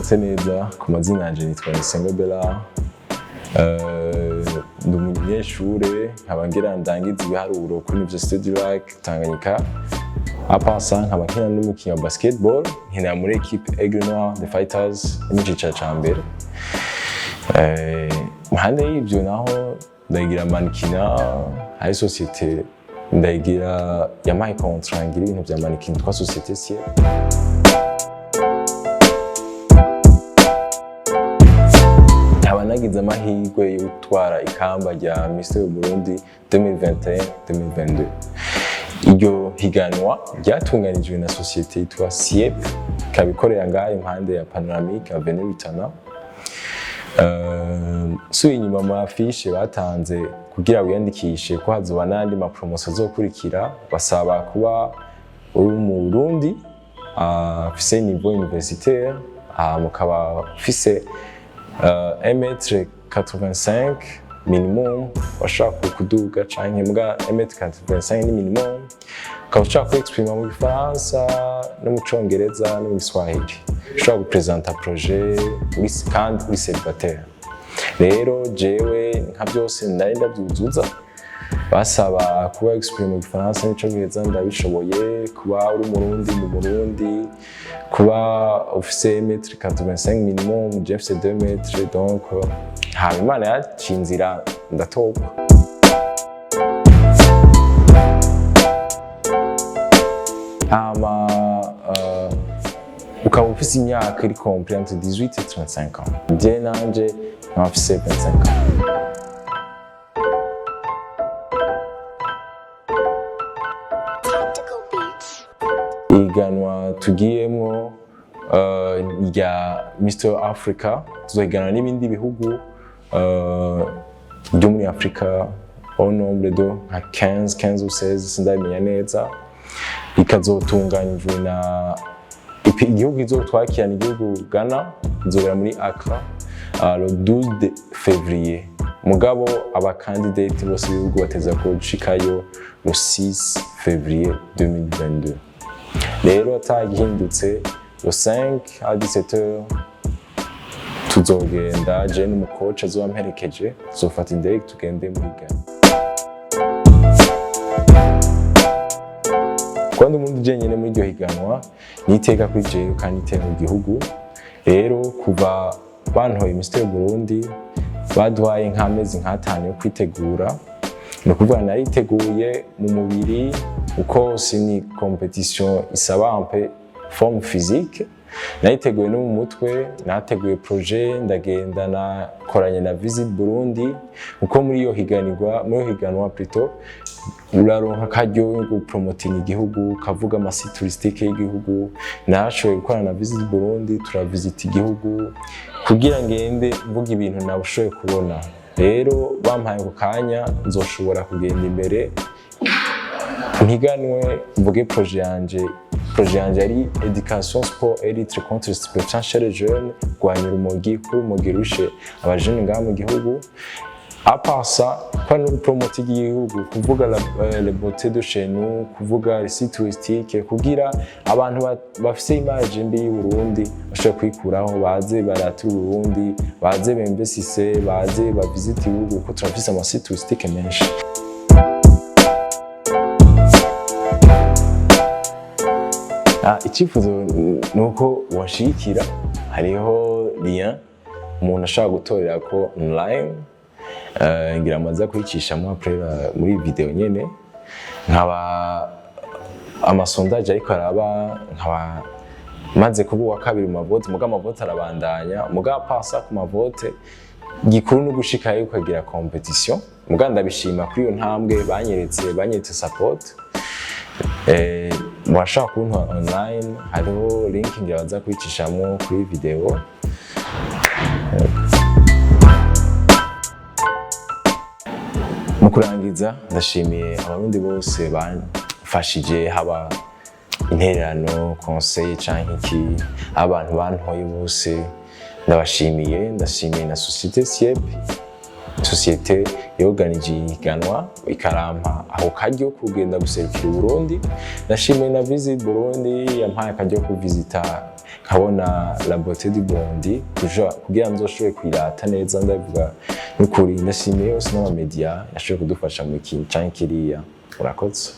Mwaramutse neza. Ku mazina yanje nitwa Nisengo Bella. Ndi umunyeshure, nkaba ngira ndangiza ibiharuro kuri Université du Lac Tanganyika. À part ça, nkaba nkina n'umukinyi wa basketball, nkinira muri équipe Aigle Noir The Fighters yo mu cicaro ca mbere. Impande y'ivyo naho ndagira mannequinat. Hari société ndayigira yampaye contrat ngira ibintu vya mannequin yitwa Société Ciel. Nkaba nagize amahirwe yo gutwara ikamba rya Mister Burundi 2021-2022. Iryo higanwa ryatunganijwe na société yitwa SIEP, ikaba ikorera ngaha impande ya Panoramique, Avenue Rutana. Nsubiye inyuma mu affiche batanze kugira wiyandikishe ko hazoba n'ayandi ma promotion azokurikira, basaba kuba uri mu Burundi, afise niveau universitaire, mukaba ufise 1m85 minimum, washaka kuduga canke mbwa 1m85 ni minimum, ukaba ushaka kwexprima mu Gifaransa no mu Congereza no mu Giswahili, ushobora gupresenta projet kandi uri célibataire. Rero jewe nka byose nari ndavyuzuza. Basaba kuba exprime mu Gifaransa n'Icongereza, ndabishoboye. Kuba uri Umurundi, mu Burundi, kuba ufise 1m85 minimum, je mfise 2 mètres, donc haba Imana yaciye inzira ndatorwa. Hama ukaba ufise imyaka iri compris entre 18 et 35 ans. Je nanje nkaba mfise 25 ans. Tactical Beats. Ihiganwa tugiyemwo rya Mr Africa, tuzohiganwa n'ibindi bihugu byo muri Afrika au nombre de nka 15 ou 16, sindabimenya neza. Ikazotunganyijwe na igihugu izotwakirana, igihugu Ghana, izobera muri Accra le 12 de février. Mugabo aba candidate bose b'ibihugu bateza gushikayo le 6 février 2022. Rero atagihindutse, le 5 à 17h tuzogenda, je n'umu coach azoba amperekeje, tuzofata indege tugende muri Ghana. Kuba ndi Umurundi jenyine muri iryo higanwa ni iteka kuri jewe kandi iteka mu gihugu. Rero kuva bantoye Mister Burundi, baduhaye nk'amezi nk'atanu yo kwitegura. Ni ukuvuga nariteguye mu mubiri, uko si ni compétition isaba un peu forme physique. Nariteguye no mu mutwe, nateguye projet, ndagenda nakoranye na Visit Burundi, kuko muri iyo higanirwa, muri iyo higanwa plutôt, uraronka akaryo yo gupromotinga igihugu, ukavuga ama sites touristiques y'igihugu. Nashoboye gukorana na Visit Burundi, turavisita igihugu kugira ngende mvuga ibintu nabushoboye kubona. Rero bampaye ako kanya, nzoshobora kugenda imbere mpiganwe, mvuge projet yanje. Projet yanje yari éducation, sport et lutte contre stupéfiants chez les jeunes, kurwanya urumogi, kuko urumogi rushe abajene ngaha mu gihugu. À part ça, kwa no gupromota igihugu, kuvuga les beautés de chez nous, kuvuga les sites touristiques, kugira abantu bafise image mbi y'u Burundi bashobora kwikuraho, baze baratira Uburundi, baze bemvesise, baze bavisite ibihugu, kuko turafise ama sites touristiques menshi. Icyifuzo ni uko washigikira. Hariho lien umuntu ashobora gutorera ko online, ngira amaze kuyicishamo après muri video nyene. Nkaba ama sondage ariko araba, nkaba maze kuba uwa kabiri mu ma vote, muga ama vote arabandanya. Muga pasa ku ma vote, gikuru no gushikayo ukagira compétition. Muga ndabishima kuri iyo ntambwe banyeretse support. Murashobora kuntora online, hariho link ngira baza kuyicishamo kuri video. Mu kurangiza, ndashimiye Abarundi bose bamfashije, haba intererano, conseil canke iki, abantu bantoye bose ndabashimiye. Ndashimiye na société SIEP, société yoganije ihiganwa ikarampa aho karyo kugenda guserukira Uburundi. Ndashimiye na Visit Burundi yampaye akaryo kuvisita. nkabona la beauté du Burundi kugira nzoshobore kwirata neza. Ndabivuga n'ukuri, ndashimiye yose n'ama médias yashoboye kudufasha mu iki canke kiriya. Urakoze.